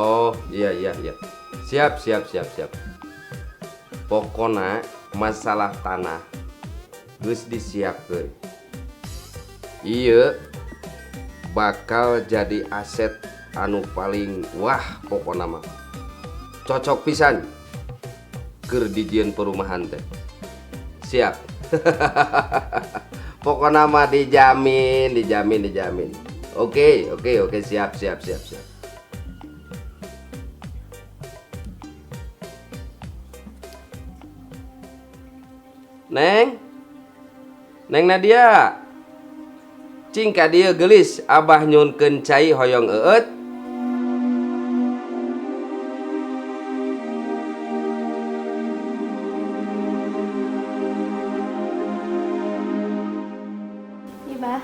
Oh, iya iya iya. Siap siap siap siap. Pokona masalah tanah geus disiapkeun. Ieu bakal jadi aset anu paling wah pokona mah. Cocok pisan keur dijieun perumahan teh. Siap. Pokona mah dijamin, dijamin, dijamin. Oke, oke, oke, siap, siap, siap, siap. Neng, Neng Nadia, cing ka dieu geulis, abah nyunkeun cai hoyong eueut. Iya, Bah.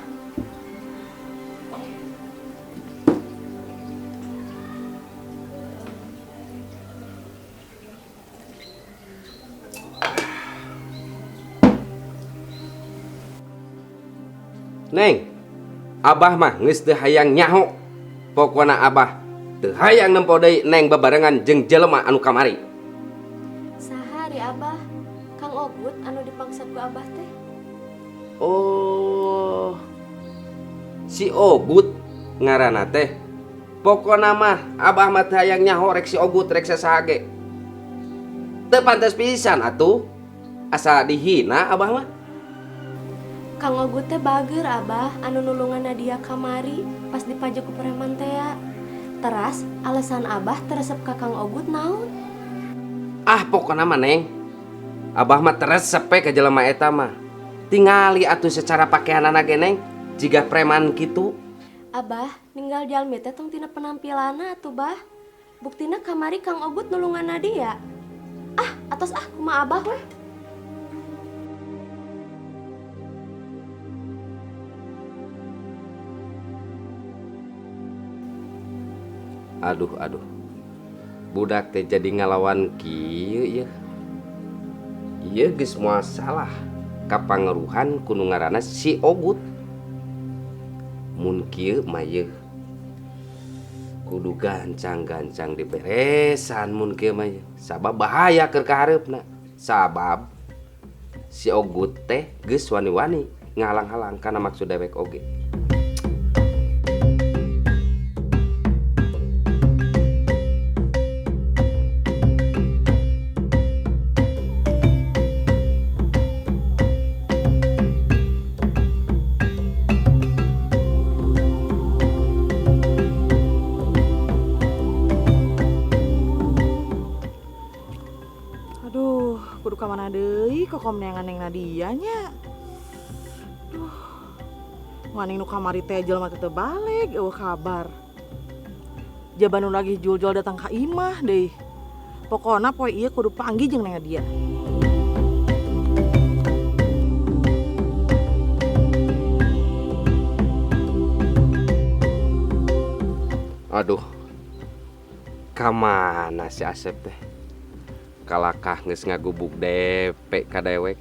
Neng, abah mah geus teu hayang nyaho. Pokona abah teu hayang nempo deui Neng bebarengan jeung jelema anu kamari. Saha ari abah? Kang Ogut anu dipangsat ku abah teh. Oh, si Ogut ngaranna teh. Pokona mah abah mah teu hayang nyaho rek si Ogut rek sasaha ge. Teu pantes pisan atuh. Asa dihina abah mah. Kang Ogut teh bager abah anu nulungan Nadia kamari pas dipajak ku preman tea. Teras alasan abah teresep ka Kang Ogut naon? Ah pokona mah Neng, abah mah teresep we ka jelema eta mah. Tingali atuh secara pakaianana ge Neng, jiga preman kitu. Abah ninggal jalmi teh tong tina penampilanna atuh bah. Buktina kamari Kang Ogut nulungan Nadia. Ah atos ah kumaha abah weh. Aduh, aduh. Budak teh jadi ngalawan kieu ieu. Ieu geus moal salah kapangaruhan ku nu ngaranna si Ogut. Mun kieu mah ieu kudu gancang-gancang diberesan mun kieu mah ieu. Sabab bahaya keur kahareupna. Sabab si Ogut teh geus wani-wani ngahalang-halang kana maksud dewek oge. Aduh, kudu ka mana deui kokom neangan Neng Nadia nya. Duh. Maning nu kamari teh jelema teh teu balik, eueuh kabar. Jaban nu lagi jul-jul datang ka imah deui. Pokona poe ieu kudu panggih jeung Neng Nadia. Aduh. Ka mana si Asep teh? Kalakah geus ngagubuk DP ka dewek.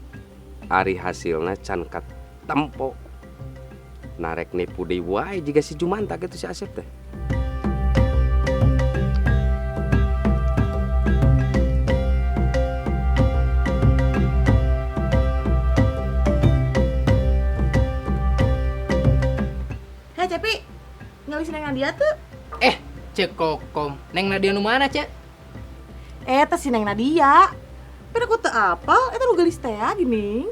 Ari hasilna can katempo. Narek nipu deui wae jiga si Jumanta kitu si Asep teh. Hei Cepi, ngali si Neng Nadia tuh? Cek Kokom, Neng Nadia nu mana, Cek? Teh si Neng Nadia. Tapi aku teu apal, eta nu geulis teh gini.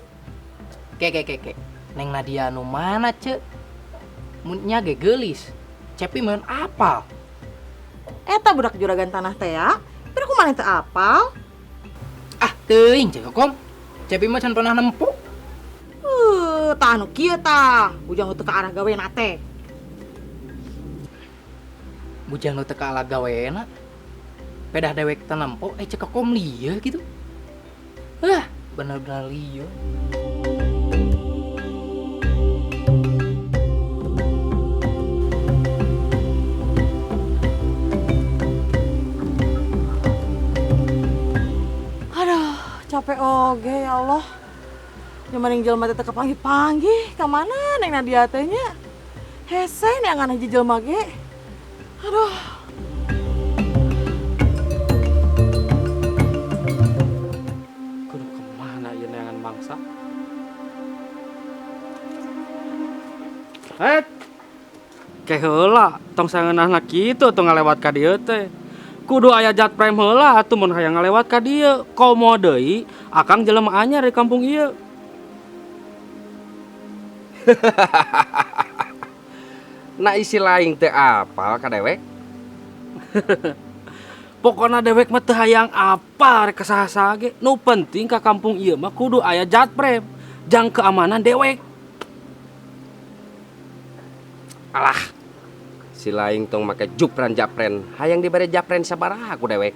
Ke, ke, ke, ke. Neng Nadia nu mana, Cek? Mun nya ge geulis. Cepi mun apal. Eta budak juragan tanah teh ya. Tapi aku mana teu apal. Ah, teuing Cek Kokom. Cepi mah can pernah nempo. Tah nu kieu tah. Bujang nu teu ka arah gawena teh. Bujang nu teu ka arah gawena. Pedah dewek teu nempo, Cek Kokom lieu gitu. Hah, bener-bener lieu. Aduh, capek oge ya Allah. Nyaman yang jelema teh teu kapanggih-panggih, ka mana Neng Nadia teh nya? Hese neangan hiji jelema ge. Aduh. Het. Ke heula, tong sangeunahna kitu tong ngalewat ka dieu teh. Kudu aya jatprem heula atuh mun hayang ngalewat ka dieu. Komo deui akang jelema anyar di kampung ieu. Na isi laing teh apal ka dewek? Pokona dewek mah teu hayang apa rek ka saha-saha ge. Nu penting ka kampung ieu mah kudu aya jatprem jang keamanan dewek. Alah, si laing tong make jupran japren, hayang dibere japren sabaraha ku dewek.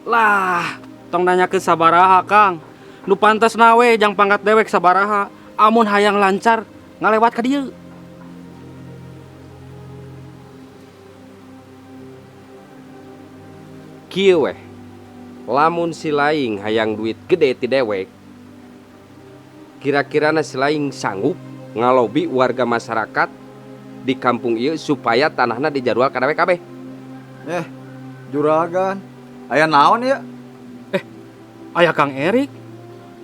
Lah, tong nanyakeun sabaraha Kang. Nu pantasna we jang pangkat dewek sabaraha. Amun hayang lancar ngalewat ka dieu. Kieu weh, lamun si laing hayang duit gede ti dewek, kira-kirana si laing sanggup ngalobi warga masyarakat di kampung ieu supaya tanahna dijarual ka dewek kabeh. Juragan, aya naon ieu? Aya Kang Erik.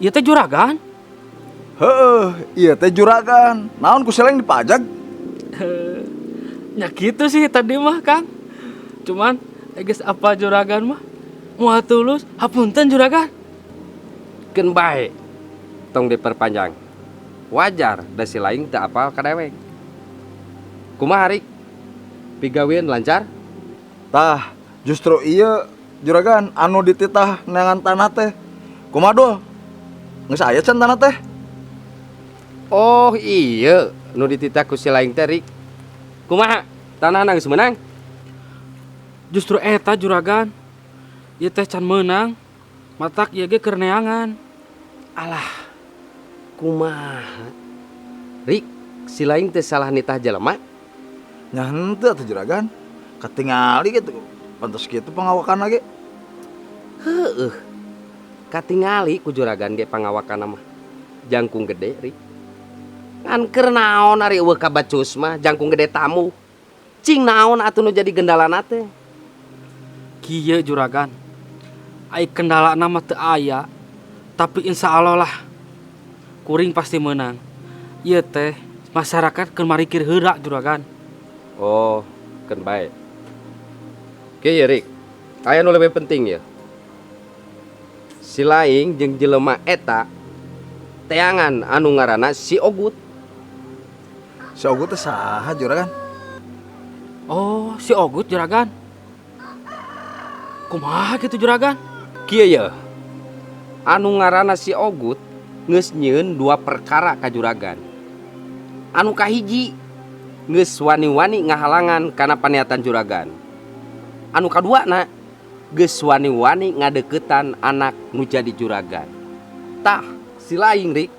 Ieu teh juragan. Heeh, ieu teh juragan. Naon ku si laing dipajag? Nya kitu sih tadi mah Kang. Cuman geus apa juragan mah? Moal tulus, hapunten juragan. Keun bae. Tong diperpanjang. Wajar da si laing teu apal ka dewek. Kumaha Rik? Pigawean lancar? Tah, justru ieu juragan anu dititah neangan tanah teh. Kumaha dul? Geus aya can tanah teh? Oh iya, nu dititah ku si laing teh Rik. Kumaha? Tanahna geus meunang? Justru eta juragan. Ieu teh can meunang. Matak ieu ge keur neangan. Alah, kumaha? Rik, si laing teh salah nitah jelema? Nya henteu atuh juragan. Katingali gitu. Pantes kitu pangawakan ge. Heueuh. Katingali ku juragan ge pangawakan mah. Jangkung gede, Rik. Ngan keur naon ari eueuh kabacus mah jangkung gede tamu. Cing naon atuh nu jadi gendalana teh? Kieu juragan. Ai kendalana mah teu aya, tapi insya Allah lah kuring pasti menang. Ieu teh masyarakat keur marikir heula juragan. Oh, keun bae. Kieu Rik, aya nu leuwih penting ya. Si laing jeung jelema eta teangan anu ngaranna si Ogut. Si Ogut teh saha juragan? Oh, si Ogut juragan. Kumaha kitu juragan? Kieu ye. Anu ngaranna si Ogut geus nyieun dua perkara ka juragan. Anu kahiji geus wani-wani ngahalangan kana paniatan juragan. Anu kaduana geus wani-wani ngadeukeutan anak nu jadi juragan. Tah, si laing Rik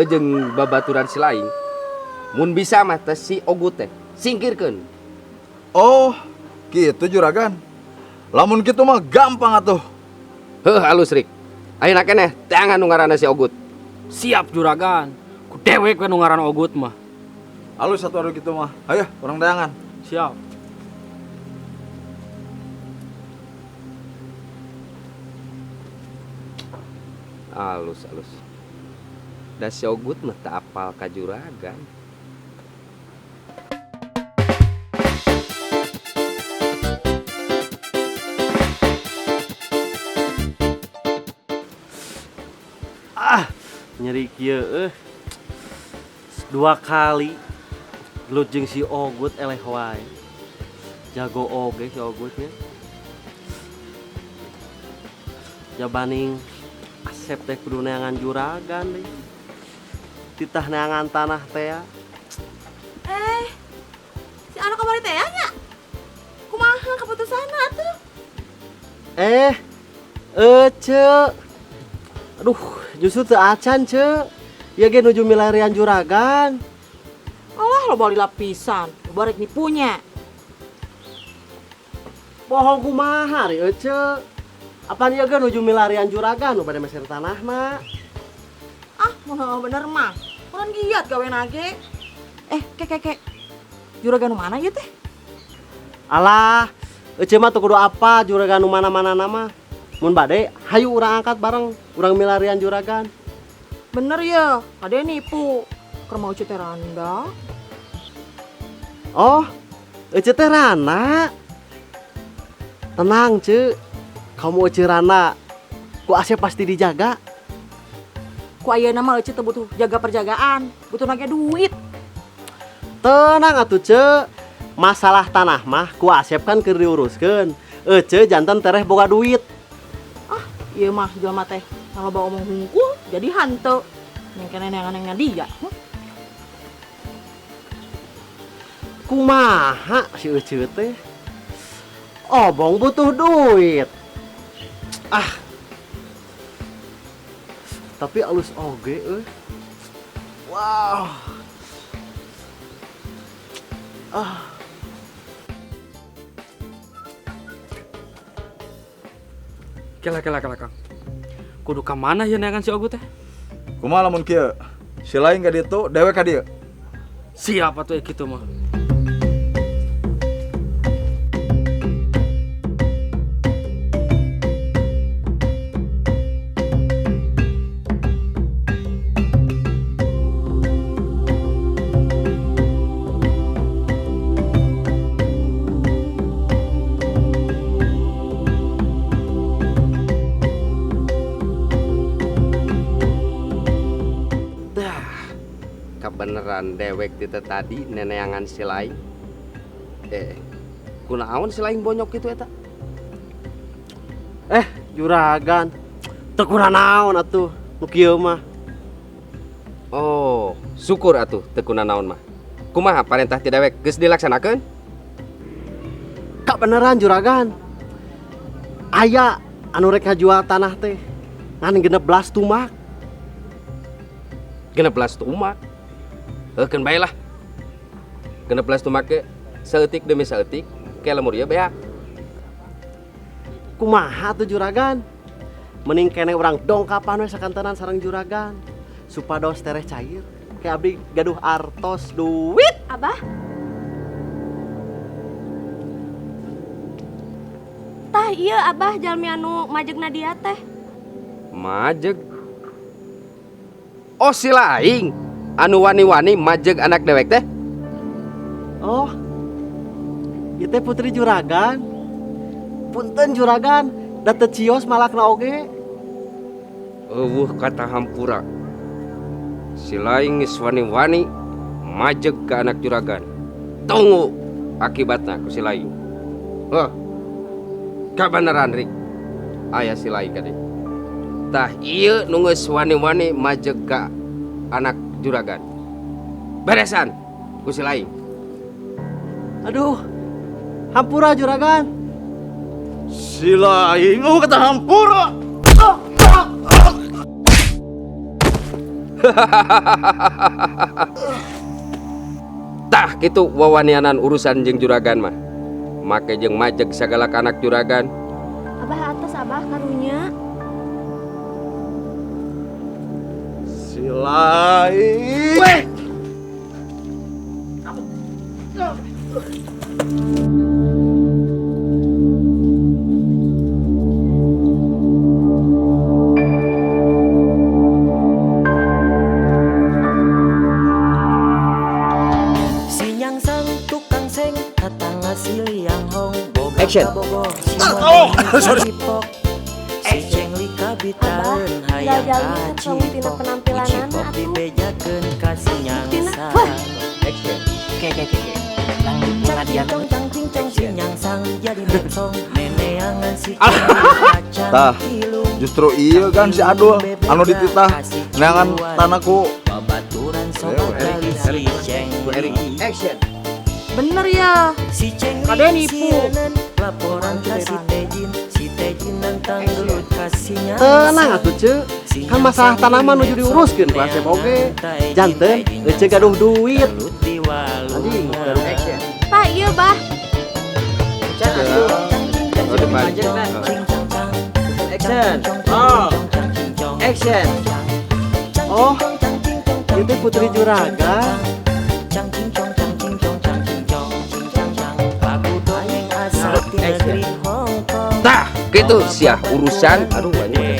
jeung babaturan si laing mun bisa mah teh si Ogut teh singkirkeun. Oh, kitu juragan. Lamun kitu mah gampang atuh. Heuh, halus Rik. Ayeuna keneh teangan nu ngaranna si Ogut. Siap juragan. Ku dewek we nu ngaranna Ogut mah. Halus satu anu kitu mah. Ayo, urang teangan. Siap. Halus, halus. Da si Ogut mah teu apal ka juragan. Ah, nyeri kieu euy. Dua kali gelut jeung si Ogut eleh wae. Jago oge si Ogutnya. Jabaning Asep teh kudu neangan juragan deui. Titah neangan tanah teh ya. Si anu kamari teh nya. Kumaha keputusanna atuh? Ceu. Aduh, justru teu acan, Ceu. Ieu ge nuju milarian juragan. Alah, loba lila pisan. Barek nipunya. Bohong kumaha ari Ceu. Apaan ieu ge nuju milarian juragan nu bade meser tanahna. Ah, mun heueuh bener mah. Urang giat gawe nage. Ke. Juragan nu mana ieu teh? Alah, Ece mah teu kudu apa juragan nu mana-mana nama. Mun bade, hayu urang angkat bareng, urang milarian juragan. Bener ya, ada nipu. Keur mau Ucu teh randa. Oh, Ece teh Rana. Tenang, Ce. Kamu Ece Rana. Ku Asep pasti dijaga. Ku ayeuna mah Ece teh butuh jaga perjagaan, butuh nage duit. Tenang atuh, Ce. Masalah tanah mah ku Asep kan keur diuruskeun. Ece jantan tereh boga duit. Ah, ieu mah jelema teh loba omong hungkul jadi hanteu. Neng keneh neangan dia. Kumaha si Ece teh? Obong butuh duit. Ah. Tapi alus oge euy. Wow. Ah. Kela kela kela Kang. Kudu ka mana ya neangan si Ogu teh? Kumaha lamun kieu? Si lain ka ditu, dewek ka dieu. Siap atuh kitu mah. Kebeneran dewek tita tadi neneangan si lain. Kunaon si lain bonyok gitu eta? Juragan. Teu kunanaon atuh nu kieu mah. Oh, syukur atuh teu kunanaon mah. Kumaha parentah ti dewek geus dilaksanakeun? Kabeneran juragan. Aya anu rek ngajual tanah teh ngan 16 tumak. 16 tumak. Heukeun bae lah. 16 tumak ge saeutik demi saeutik ke lemur ieu beak. Kumaha tuh juragan? Mending kene urang dongkapan we sakantenan sareng juragan supados tereh cair. Ke abdi gaduh artos duit. Abah. Tah ieu abah jalmi anu majeg Nadia teh. Majeg? Oh si laing anu wani-wani majeg anak dewek teh. Oh, ieu teh putri juragan. Punten juragan, da teu cios malakna oge. Eueuh kata hampura. Si laing geus wani-wani majeg ka anak juragan. Tunggu akibatna ku si laing. Heuh. Kabeneran Rik. Aya si laing kade. Tah ieu nu geus wani-wani majeg ka anak juragan. Beresan ku si laing. Aduh. Hampura juragan. Si laing oh kata hampura. Tah kitu wawanianan urusan jeung juragan mah. Make jeung majeg sagala ka anak juragan. Abah atas abah karunya. Si laing. Weh. Action. Oh, sorry. Abah, jalmi teh tina penampilanana atuh. Tina, wah. Action. Oke. Nang Nadia. Tah, justru iya kan si Adul anu dititah neangan tanahku. Action. Bener ya. Kade nipu. Tenang atuh Ce. Kan masalah tanaman nuju diuruskeun ku Asep oge. Janten Ece gaduh duit. Anjing, gaduh action. Tah ieu bah. Action. Oh. Action. Oh. Itu putri juragan. Tah, gitu sia urusan. Aduh banyak.